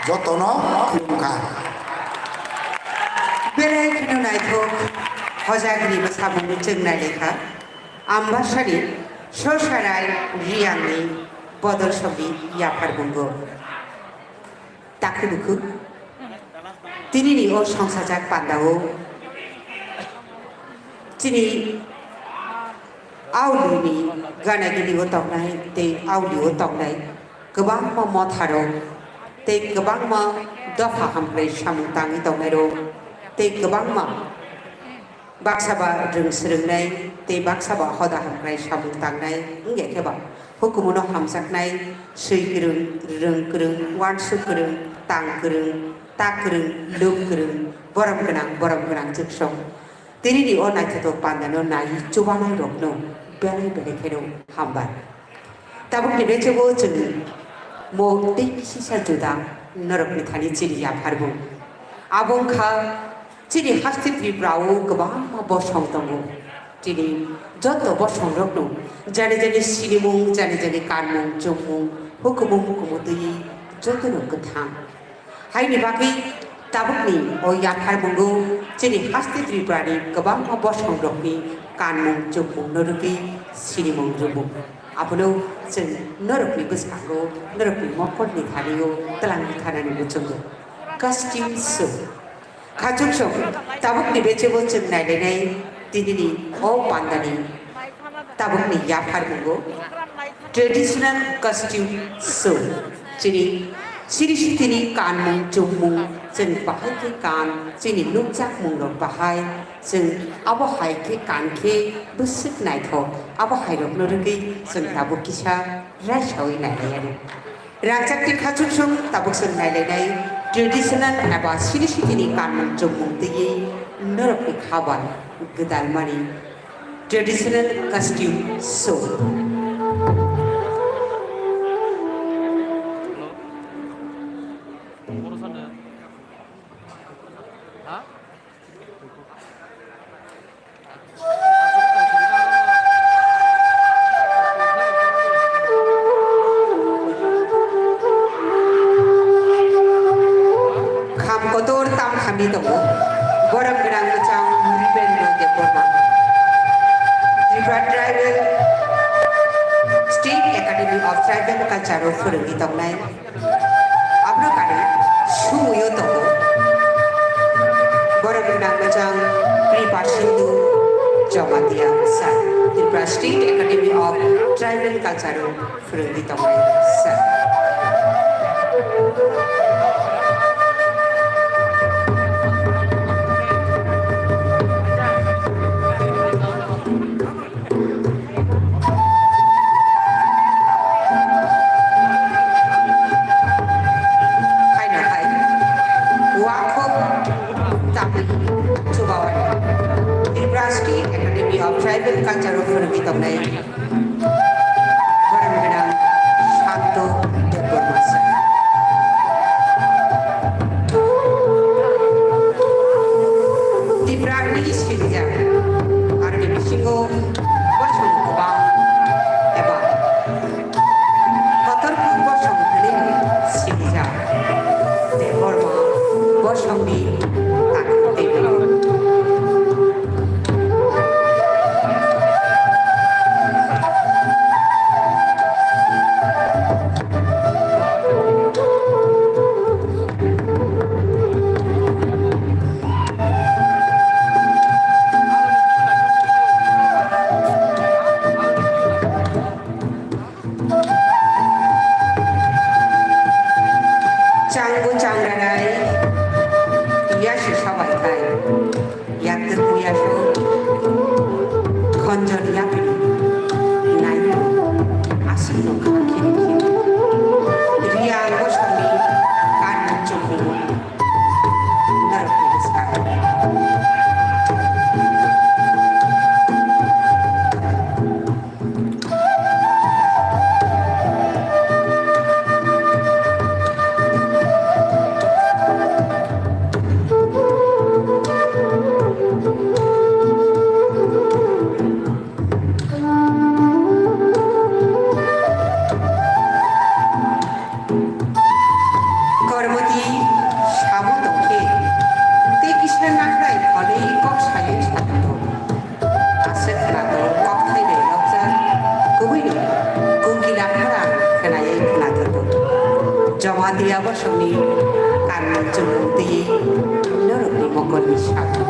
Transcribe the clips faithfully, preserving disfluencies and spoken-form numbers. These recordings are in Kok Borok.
Jotono khulumkha. Belai kheno naithok, hojagni bwsamung chwng nailekha. Ambasani Sosarai Riyangni bodol sogwi yaphar bungo. Takhu bukhu. Tinini o songsajak pandao chini auluni gana gini o tongnai tei auli o tongnai kwbangma motharok tei kwbangma dopha hamkrai samung tangwi tongnairok tei kwbangma baksa ba rwng swrwngnai tei baksa ba hoda hamkrai samung tangnai wngya khe ba hukumu no hamjaknai swi kwrwng, rwng kwrwng, uansuk kwrwng, tang kwrwng, tak kwrwng, luk kwrwng, borom gwnang, borom gwnang chwngsong. Tinini o naithothok pandano naiwi chubanairokno belai belai kheno hambai. Tabukni bechebo chwng mo tei kisisa juda norokni thani chini yapharbung. Abo wngkha chini haste Tripura-o kwbangma bosong tongo. Chini joto bosongrokno jani jani sinimung, jani jani kanmung, chumung, hukumu mukumu twiwi jotono kwthang. Haini bagwi tabukni o yapharmungo chini haste Tripurani kwbangma bosongrokni kanmung chukmungno rwgwi sinimung rwmung. Abono chwng norokni bwskango, norokni mokolni thani-o twlangwi thanani muchungo. Costume show. Khachuk show. Tabukni bechebo chwng nailainai tinini o pandani tabukni yapharmungo traditional costume show. Chini siri sitini kanmung chumung chwng bahai khe kan, chini nukjakmungrok bahai chwng abo hai khe kan khe bwswk naithok, abo hairokno rwgwi chwng tabuk kisa raisaui nailaianw. Rangchakni khachuksong tabuk chwng nailainai traditional eba siri sitini kanmung chumung twiwi norokni khabar gwdalmani traditional costume show. Kham kotor tam khamwi tongo. Borok gwnang bwchang Nripendra Debbarma. Tripura Tribal State Academy of Tribal Culture o phwrwngwi tongnai. Abro kari sumuyo tongo. Borok gwnang bwchang Kripa Sindhu Jamatia sir, Tripura State Academy of Tribal Culture o phwrwngwi tongnai sir. Kubui no kungkila khorang khwnaiwi khwnathokgo. Jamatia bosongni kanmung chumung twiwi norokni mokolni sabo.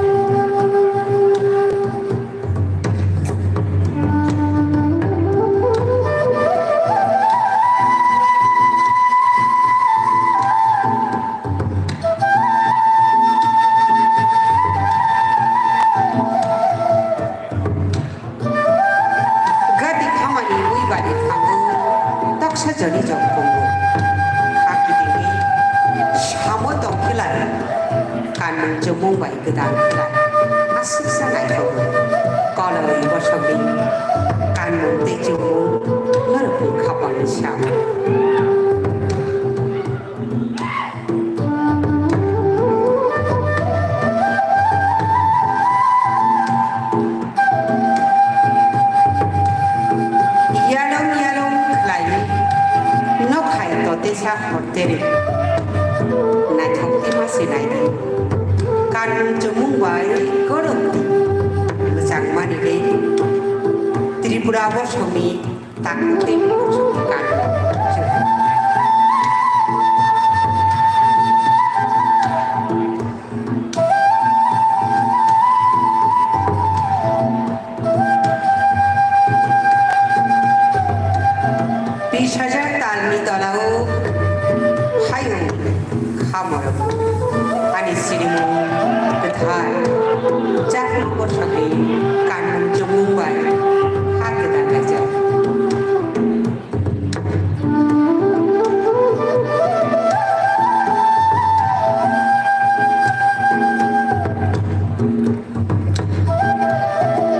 Gati khamani bui bari thango, toksa joni jok pungo. Kha kitingwi samo tongkhe lai, kanmung chumung bai gwdang khe lai. Aswksa naithogo. Koloi bosongni kanmung tei chumung norokni khapangni samo. Yalong yalong khlaiwi nok hai totesa hor tere. Naithok tei ma se naidi. Kanmung chumung bai gorok mwchangmani le Tripura bosongni Takhuk tei bukhuk songni kanmung. Bish hajar talni tolao hayung khamorok ani sinimung kwthar Chakhuk bosongni kanmung chumung bai ha kwtal laijak.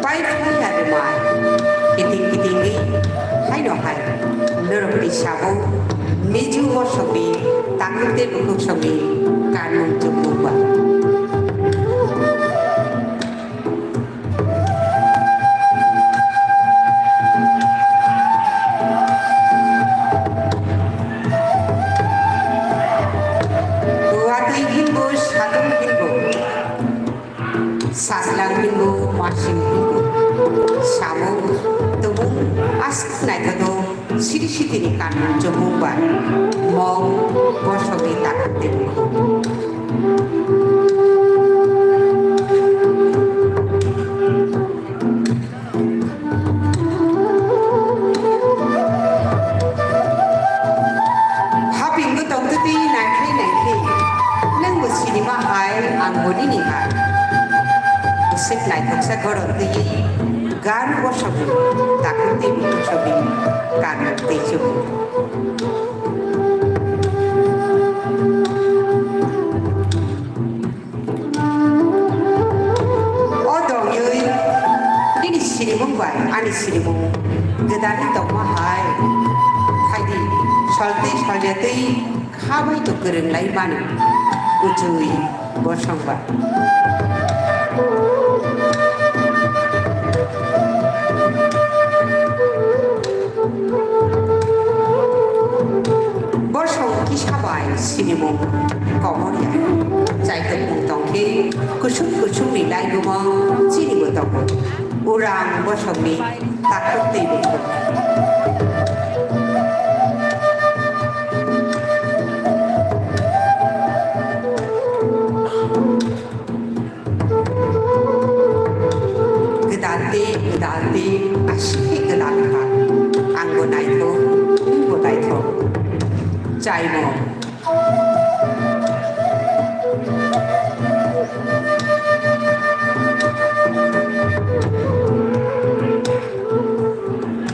Pai phai ya rwmai, kiting kitingwi haino hai norokni sabo Miju bosongni takhuk tei bukhuk songni kanmung chumung ba. Watwi hinbo, satung hinbo, saslang hinbo, masing hinbo, samung tubung aswk naithotok. Siri sitini kanmung chumung bai mok bosongni takhuk tei bukhuk. Hapingbo tongtwtwi naikhe naikhe, nwngbo sinima hai, angbo nini hai. Bwswk naithoksa goron twiwi. Gan bosogwi takhuk tei bukhuk sogwi kanmung tei chumung. O dongwi nini sinimung bai ani sinimung gwdalwi tongma hai. Phaidi, soltwi soljatwi kha bai to kwrwng lai mani. Kuchwi. Bosong ba. Bosong kisa bai sinimung komor ya. Chaitok mung tong khe kusuk kusuk ni laibuma chini bo tongo. Urang bosong ni takhuk twi bwkhuk. Gwdal tei gwdal tei aswk khe gwdal kha. Angbo naithok, nwngbo naithok. Chaimo.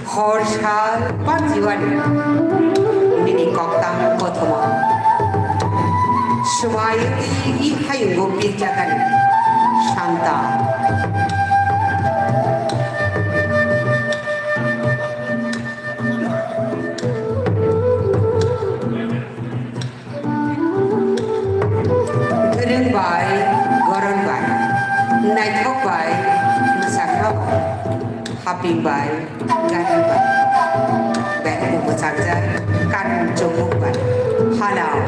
Hor sal panjiwani nini koktang kothoma. Swmai wngwi i hayungo birjakani santa. Gwrwng bai, goron bai, naithok bai, mwchangma bai, haping bai, gari bai, beng bo mwchangjak, kanmung chumung bai, halao.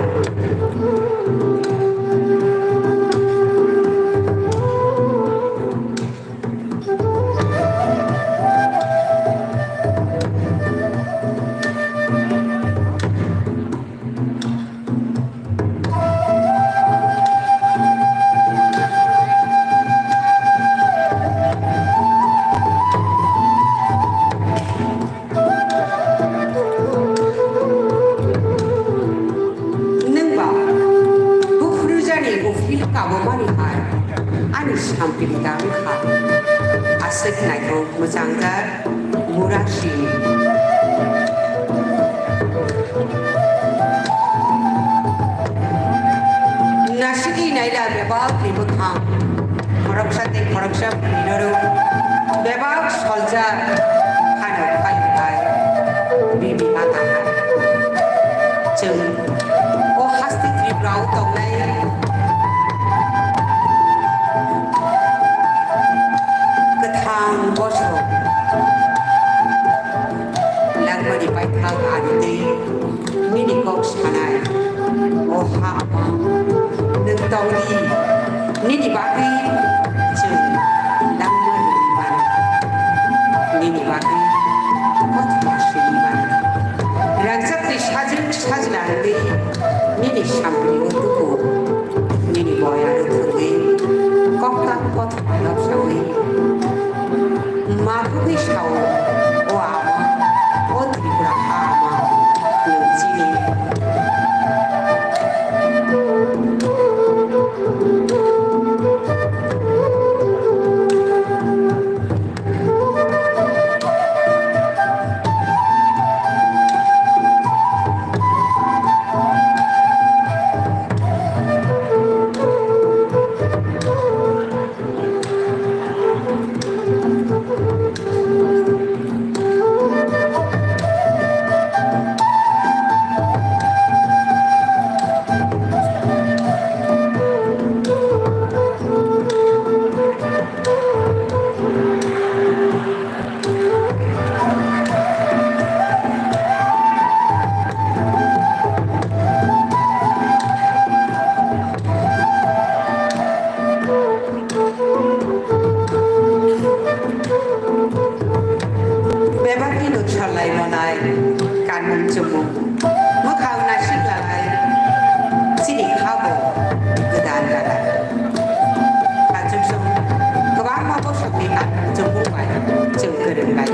Twi bwkhang khoroksa tei khoroksa bwrwi norok bebak soljak phano phai bai bini mata hai. Chwng o haste Tripura o tongnai kwthang bosong langmani paithak ani tei nini kok sanai. O ha ama, nwng tongdi, nini bagwi chwng langma rwui mano, nini bagwi kothoma simi mano. Rangchak twi sajwk sajla wngwi nini sampli o tubu, nini boyano thwngwi kokta kothoma noksawi. Mabugwi sao, o ama, o Tripura ha ama, nwng chini. Bebakni nuksa lai monai kanmung chumung, mwkhang naisik lalai, chini khabo gwdan lalai. Khachuk song kwbangma bosokni kanmung chumung bai chwng kwrwng lai.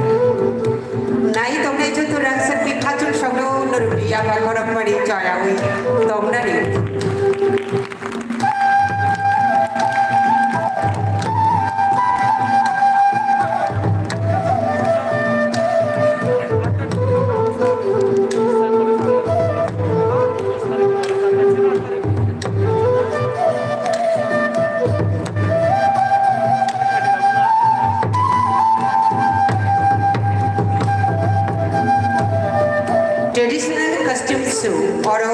Nai tongnai joto rangchakni khachuk songno norokni yaba khorokmani choyawi tongnani. Traditional costume show, oro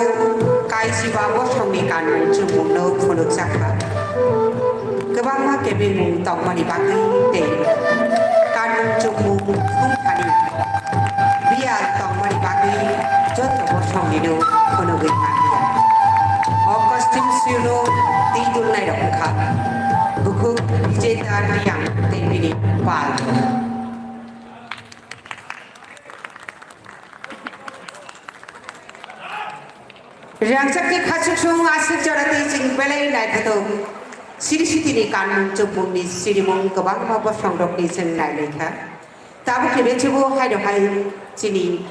kaisiba bosongni kanmung chumungno phunukjakha. Kwbangma kebengmung tongmani bagwi tei kanmung chumung thumthani biyal tongmani bagwi joto bosongnino phunugwi manliya. O costume show-no twi tulnairok wngkha Bukhuk Vijay Dar Reang tei bini pal. Rangchakni khachuk song aswk jora tei chwng belai naithothok. Siri sitini kanmung chumungni sirimung kwbangma bosongrokni chwng nailaikha. Tabuk khe bechebo haino hai chini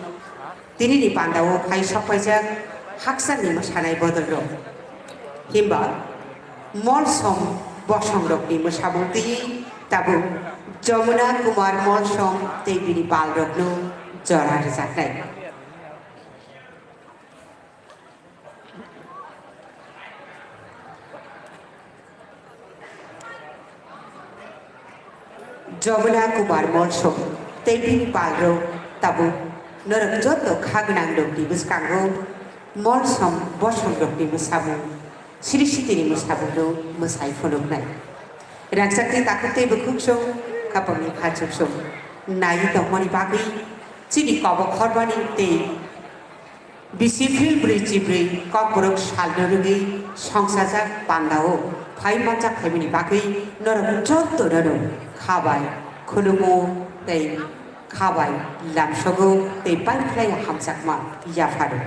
tinini pandao phai sokphaijak hakcharni mwsanai bodolrok. Himba Molsom bosongrokni mwsamung twiwi tabuk Jamuna Kumar Molsom tei bini palrokno jora rwjaknai. Jamuna Kumar Molsom tei bini palrok tabuk norok joto kha gwnang rokni bwskango Molsom bosong rokni mwsamung, siri sitini mwsamung rok mwsai phunuknai. Rangchakni takhuk tei bukhuk song, khapangni khachuk song naiwi tongmani bagwi chini kobo khorbani tei Bisi phil brwi chibrwi kokborok salno rwgwi songsajak pandao phai manjak phaimani bagwi norok jotono khabai khulumo tei khabai lamsogo tei paiphlai hamjakma yapharo.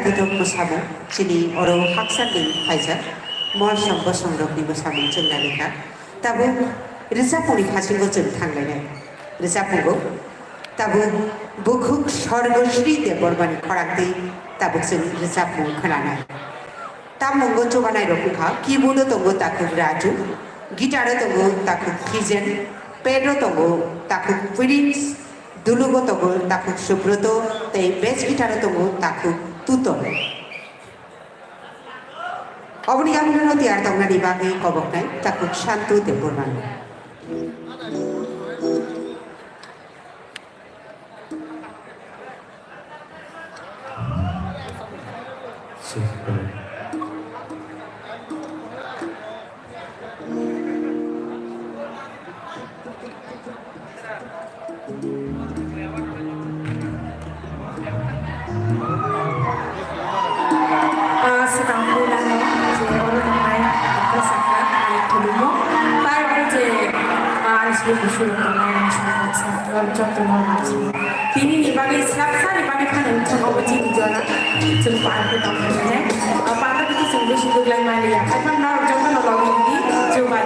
Kaitor mwsamung chini oro haksa din phaijak, molsom bosongrokni mwsamung chwng nalikha. Tabuk rwchapmungni phasingo chwng thanglainai. Rwchapmungo tabuk bukhuk Sorgo Sri Debbarmani khorangtwi tabuk chwng rwchapmung khwnanai. Tammungo chubanairok wngkha, keyboardo tongo takhuk Raju, guitaro tongo takhuk Hijen, pedro tongo takhuk Prince, dulugo tongo takhuk Subroto, tei bass guitaro tongo takhuk Tuto. Oboni yagulo tiyar tongnani bagwi koboknai takhuk Santu Debbarma. Ah, swkang puilano je oro tongnai bwsakra, ani khulumo, tai oro je, ah, ani simi busurok tongnai, ani simi baksa, norok jotono baksa. Tini ni bagwi slabsa ni bagwi phano wngthok obo chini jora, chwng pal khe tongkha hwnwi. Ah, pal khe chwng bisi duglai maliya, haikhe norok jotono logi di, chubai.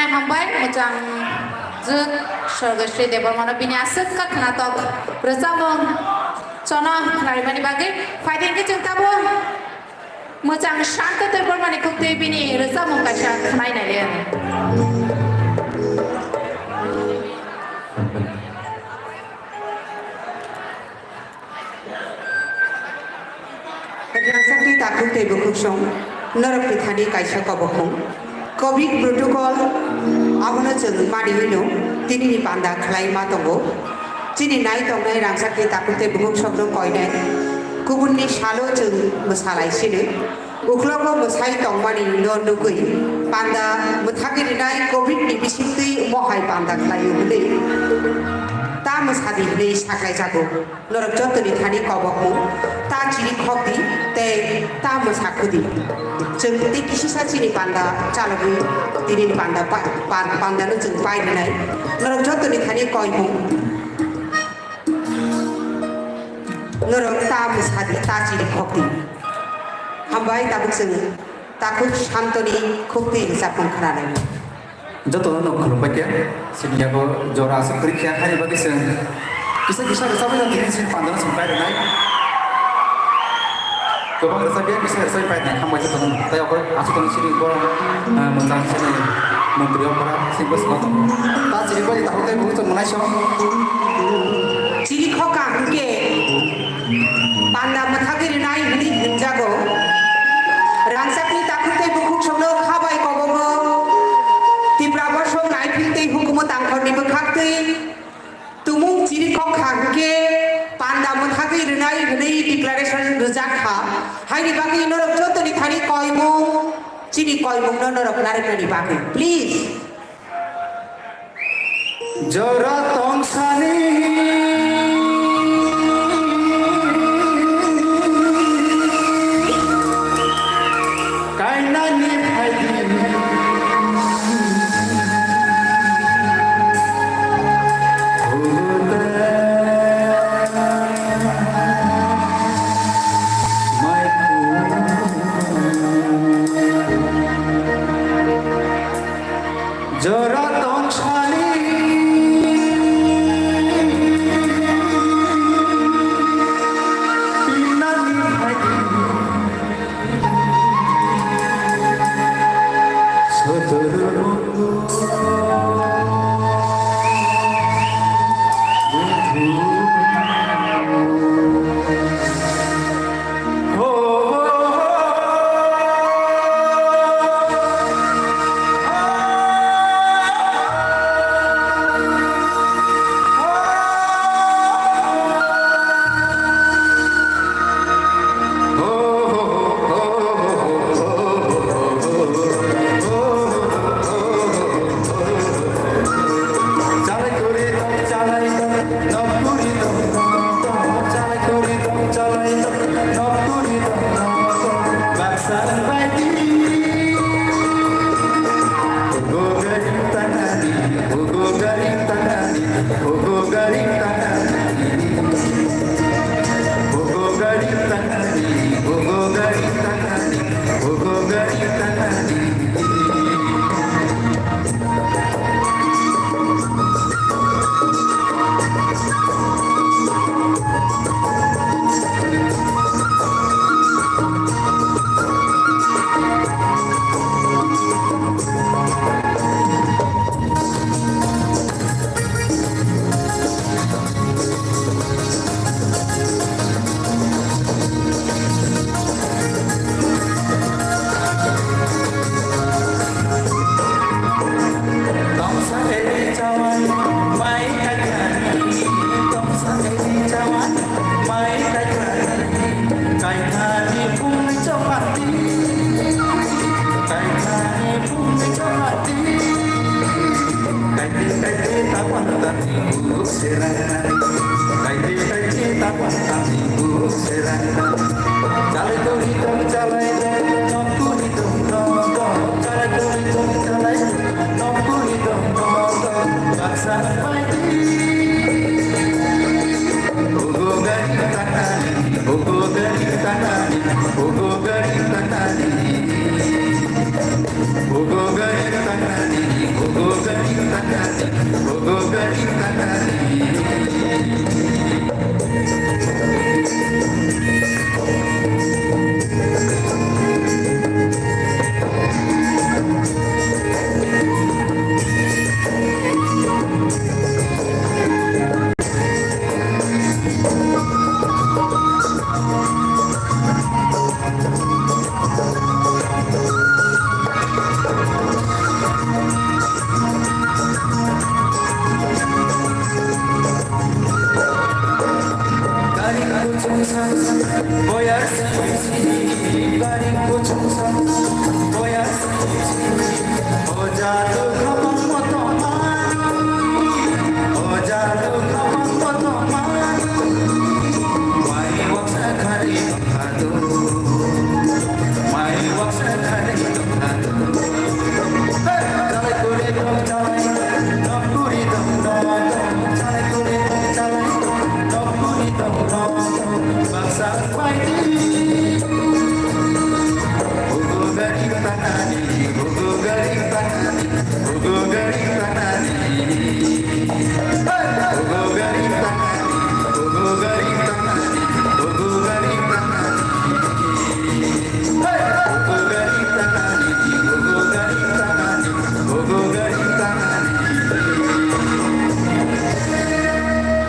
Hambai, mwchang jwk Sorgosri Debbarmano bini aswk kha khwnatok rwchapmung chono khwnarimani bagwi. Phaidi hwnkhe chwng tabuk mwchang Shanto Debbarmani khuktwi bini rwchapmung kaisa khwnai naidi. Rangchakni takhuk tei bukhuksong norokni thani kaisa kobokmung. Covid protocol abono chwng manwino tinini panda khlai ma tongo. Chini nai tongnai rangchakni takhuk tei bukhuksongno koinai kubunni salo chwng mwsalai sino. Uklogo mwsai tongmani no nugwi panda mwthagwi rinai covid ni bisingtwi mohai panda khlaio hwnwi ta mwsadi hwnwi saklaijago. Norok jottoni thani kobokmung ta chiri khokdi tei ta mwsa khudi. Chwng tei kisisa chini panda chalogwi tinini panda pa-, pa-, pandano chwng pai rinai. Norok jottoni thani koimung. Norok ta mwsadi ta chiri khokdi. Hambai tabuk chwng takhuk Santoni khuktwi rwchapmung khwnanai. Jotono no khulumbai khe, chini yago jora aswk kwrwi khe, haini bagwi chwng kisa kisa rwchapwi no tini chini pandano chwng pai rwnai. Kwbang rwchapya, kisa rwchapwi pai rwnai, hambai jotono. Tei okor aswk tongni chini borok, ah, mwchang chini montri okora chini bwskango tongo. Ta chini bai takhuk tei bukhuk chwng mwnaisong. Chini khoka hwnkhe panda mwthagwi rwnai hwnwi hwnjago. Rangchakni takhuk tei bukhuksongno kha bai kobogo Tipra bosong naiphil tei hukumu tangkhorni bwkhaktwi tumung chiri khokha hwnkhe panda mwthagwi rwnai hwnwi declaration rwjak kha. Haini bagwi norok jotoni thani koimung, chini koimungno norok narwknani bagwi. Please. Jora tongsani kainani phaidi. Jora tongsani pinani phaidi. Sotor bondhu. Chalai kuri tong, chalai tong, nok kuri tong,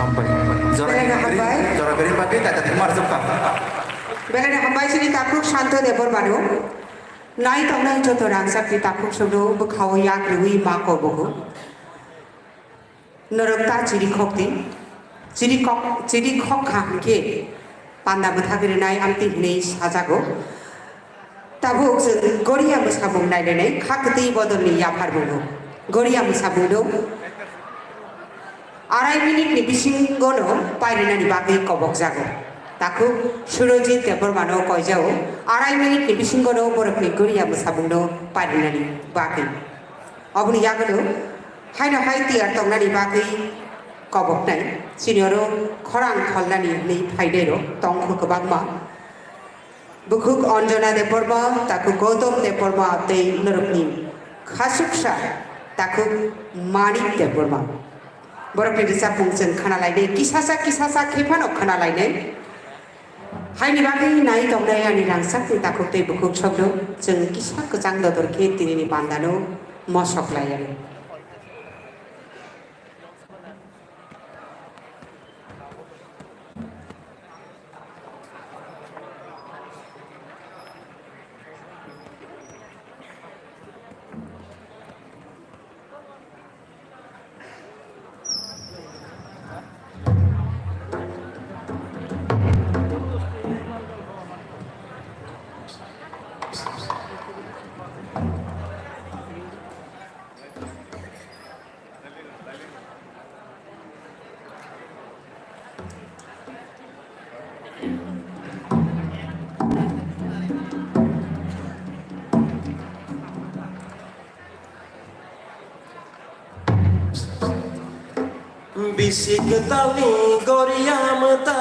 Hambai. Jora beri, jora beri bagwi tata thumar jokha. Belai no hambai chini takhuk Santo Debbarmano. Nai tongnai joto rangchakni takhuk songno bwkhao yak rwui ma kobogo. Norok ta chiri khok di. Chiri kok, chiri khok kha hwnkhe panda bwthagwi rwnai amtwi hwnwi sajago. Tabuk chwng Goria mwsamung nailainai kha kwtwi bodolni yaphar bungo. Goria mwsamungno arai minute ni bisingo no pairwnani bagwi kobok jago. Takhuk Surojit Debbarma no koijao arai minute ni bisingo no borokni Goria mwsamungno pairwnani bagwi. Oboni yagulo haino hai tiyar tongnani bagwi koboknai chini oro khorang kholnani hwnwi phainairok tongkho kwbangma. Bukhuk Anjana Debbarma, takhuk Gautam Debbarma tei norokni khasuksa takhuk Manik Debbarma. Borokni rwchapmung chwng khna lainai, kisasa kisasa khe phano khna lainai. Haini bagwi nai tongnai ani rangchakni takhuk tei bukhuk sokno chwng kisa kwchang dodor khe tinini pandano mosok lai anw. Bisi kwtalni goria mwta.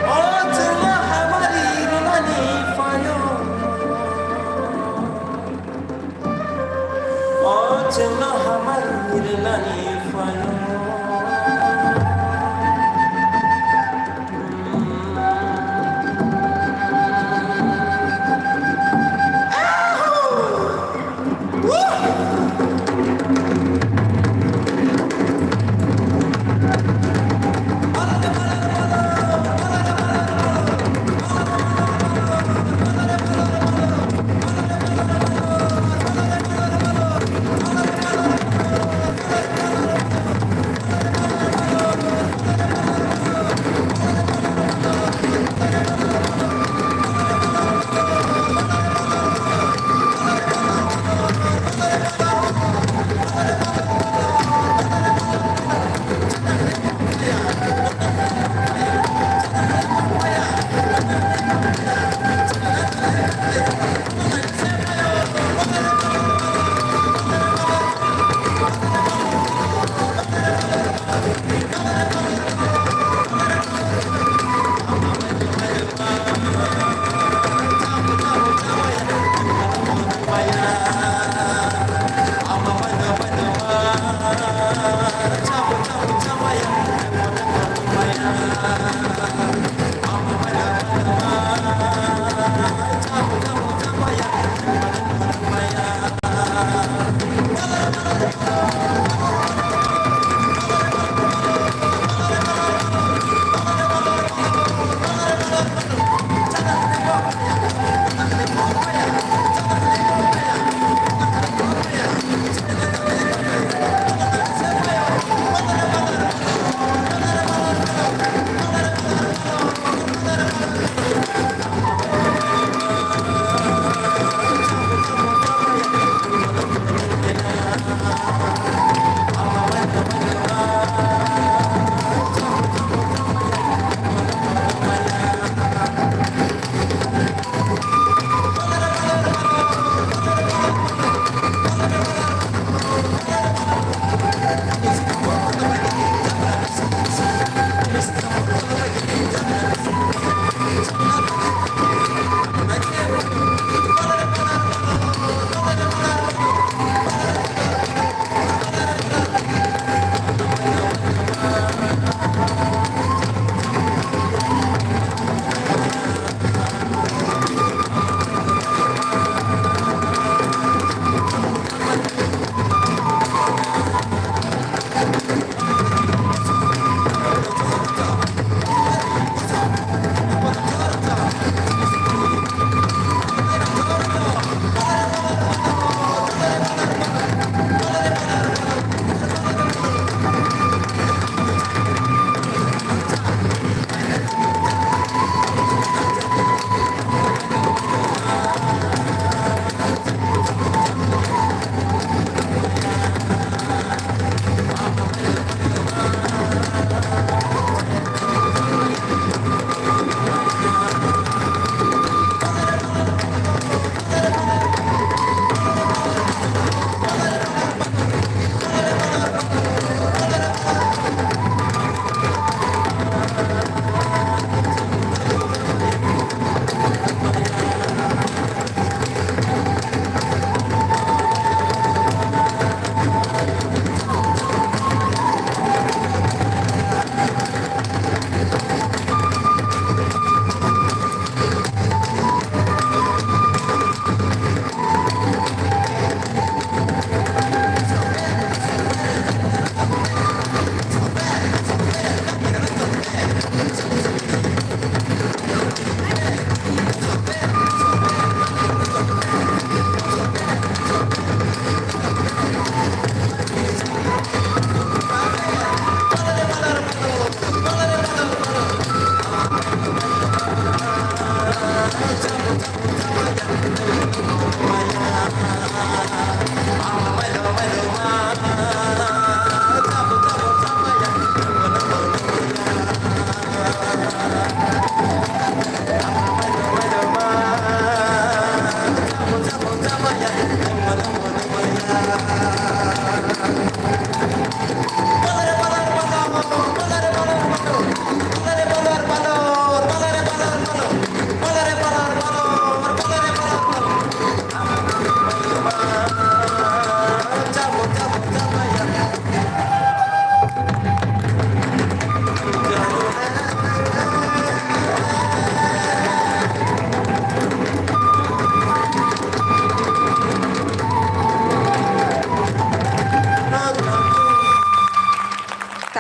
O chwngno hamari rwnani phaio. O chwngno hamari rwnani phaio.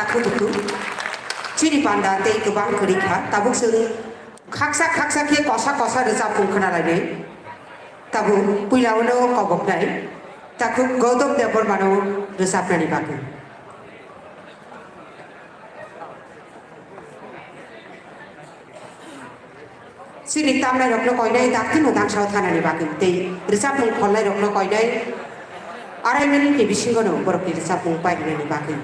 Kutuku. Chini panda tei kwbang kwrwi kha. Tabuk chwng khaksa khaksa khe kosa kosa rwchapmung khna lainai. Tabuk puila ulo koboknai. Takhuk Gautam Debbarmano rwchapnani bagwi. Chini tamnai rokno koinai dakti no dangsao thanani bagwi tei rwchapmung kholnai rokno koinai arai minute ni bisingo no borokni rwchapmung painani bagwi.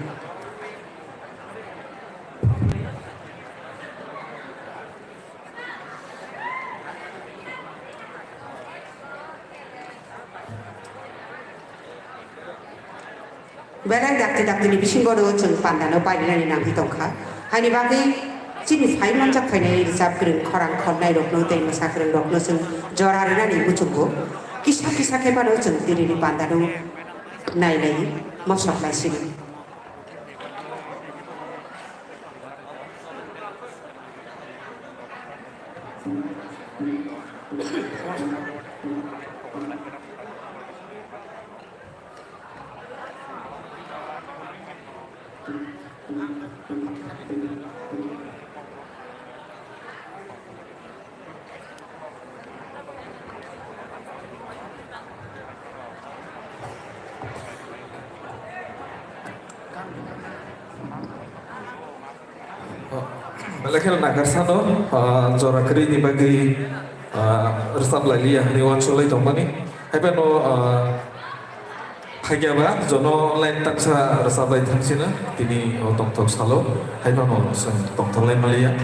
Belai dakti dakti ni bisingo no chwng panda no painani nangwi tongkha. Haini bagwi chini phai manjak phainai rwchap kwrwng khorang khornai rokno tei mwsa kwrwng rokno chwng jora rwnani muchungo kisa kisa khe phano chwng tini ni panda no nai nai mosok lai sini. Belai kheno nakarsano, ah, jora kwrwini bagwi, ah, rwchap lailiya hwnwi uansuk lai tongmani. Haiphano, ah, phaikya ba jono line tangsa rwchap lai thangsino tini o tongthok salo. Haiphano chwng tongthok lai maliya.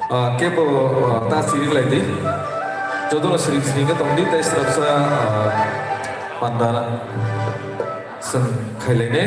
Ah, kebo, ah, ta sirik lai di. Jotono sirik sirik khe tong di, tei srapsa, ah, panda chwng khailai ne.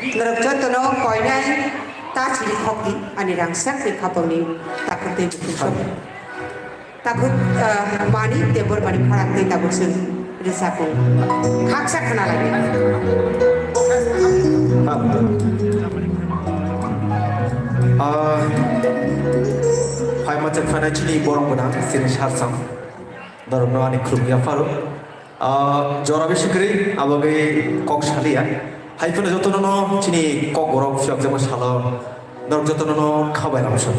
Norok jotono koinai ta chiri khokdi ani rangchak tei khapangni takhuk tei bukhuk sok. Takhuk, ah, mani tei bormani khorang tei tabuk chwng rwchapung. Khaksa khna lai. Ah, phaima chwng phainai chini borok gwnang chini sarsang. Norokno ani khulumya pharo. Ah, jora bisi kwrwi, abo bagwi kok saliya. Hai phano jotono no chini kok borok phiyokjakma salo norok jotono no khabai lamsok.